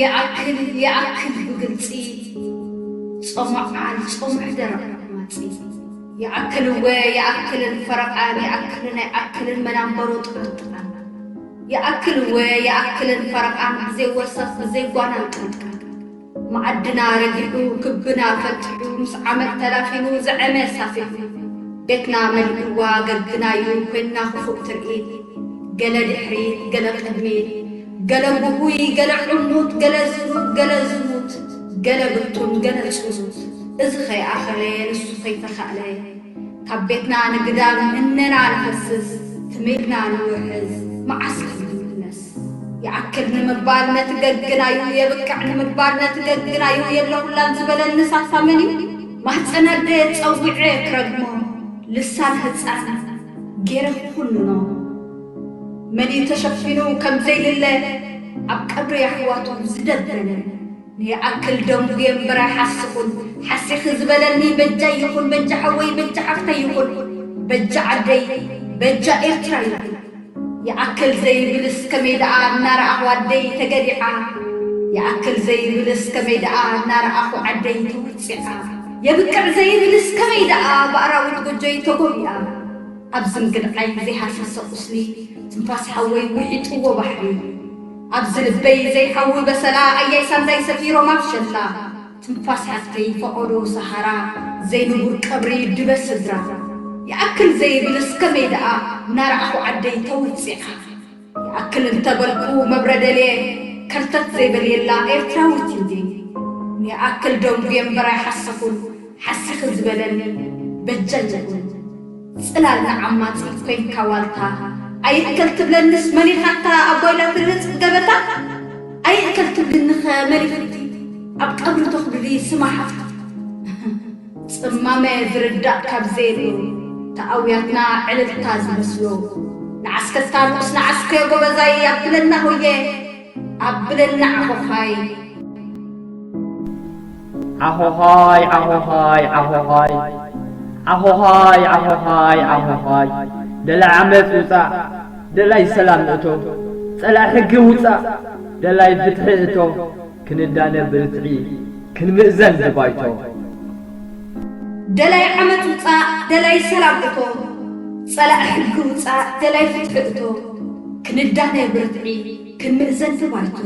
ይኣክል ይኣክል ብግልጺ ጾምዓ ጾምዕ ደረቕ መጽ ይኣክል እወ ይኣክልን ፈረቓን ይኣክልን ኣይኣክልን መናንበሮ ጥቕጥቓን ይኣክል እወ ይኣክልን ፈረቓን ብዘይ ወሰኽ ብዘይ ጓናን ቅንቃን መዓድና ረጊሑ ክብና ፈንጢሑ ምስ ዓመት ተላፊኑ ዘዐመ ሳፊሑ ቤትና መሊእዋ ገግናዩ ኮይና ክፉእ ትርኢት ገለ ድሕሪት ገለ ቅድሚት ገለ ጉሁይ ገለ ዕሙት ገለ ዝኑብ ገለ ዝሙት ገለ ብቱን ገለ ጽሙት እዚ ከይኣኸለ ንሱ ከይተኻእለ ካብ ቤትና ንግዳም እነና ንፈስስ ትም ኢልና ንውሕዝ መዓስ ክንምለስ ይኣክል ንምባል ነቲ ገግናዩ የብቅዕ ንምባል ነቲ ገግናዩ የለኹላን ዝበለኒ ሳሳ መን እዩ ማህፀን ኣደ ፀዊዐ ክረግሞ ልሳን ህፃን ገይረ ክኹንኖ መን እዩ ተሸፊኑ ከም ዘይልለ ኣብ ቀብሪ ኣሕዋቱ ዝደበነ ንይኣክል ደንጉየ እምበር ኣይሓስኹን ሓሲኺ ዝበለኒ በጃይ ይኹን በጃ ሓወይ በጃ ሓፍተይ ይኹን በጃ ዓደይ በጃ ኤርትራ ይኹን ይኣክል ዘይብልስ ከመይ ደኣ እናረኣኹ ኣደይ ተገዲዓ ይኣክል ዘይብልስ ከመይ ደኣ እናረኣኹ ዓደይ ተወፂዓ የብቅዕ ዘይብልስ ከመይ ደኣ ብኣራዊት ጎጆይ ተጎቢኣ ኣብዚ ምግድዓይ ዘይሃሰሰ ቁስሊ ትንፋስ ሓወይ ውሒጥዎ ባሕሪ ኣብዚ ልበይ ዘይሓዊ በሰላ ኣያይ ሳንዳይ ሰፊሮም ኣብ ሸላ ትንፋስ ሓፍተይ ፈቐዶ ሰሃራ ዘይንቡር ቀብሪ ድበ ስድራ ይኣክል ዘይብልስ ከመይ ደኣ እናረኣኹ ዓደይ ተወፂዓ ይኣክል እንተበልኩ መብረደልየ ከርተት ዘይበልየላ ኤርትራዊት እንድየ ንይኣክል ደንጉየ እምበር ኣይሓሰኹን ሓሲኺ ዝበለኒ በጃ ጀግኑ ጽላል ንዓማጺ ኮይንካ ዋልታ ኣይእከል ትብለንስ መሊኻታ ኣብ ጓይላ ትርህጽ ገበታ ኣይእከል ትብልንኸ መሊኽቲ ኣብ ቀብሪ ተኽብሊ ስማ ሓፍቲ ጽማመ ዝርዳእ ካብ ዘየሎ ተኣውያትና ዕልልታ ዝመስሎ ንዓስከታ ንኡስ ንዓስከ ጎበዛይ ኣብለና ሆየ ኣብለና ዓኾኻይ ዓኾኻይ ዓኾኻይ ዓኾኻይ ዓኾኻይ ዓኾኻይ ዓኾኻይ ደላይ ዓመፅ ውፃእ ደላይ ሰላም እቶ ፀላኢ ሕጊ ውፃእ ደላይ ፍትሒ እቶ ክንዳነ ብርትዒ ክንምእዘን ብባይቶ። ደላይ ዓመት ውፃእ ደላይ ሰላም እቶ ፀላእ ሕጊ ውፃእ ደላይ ፍትሒ እቶ ክንዳነ ብርትዒ ክንምእዘን ብባይቶ።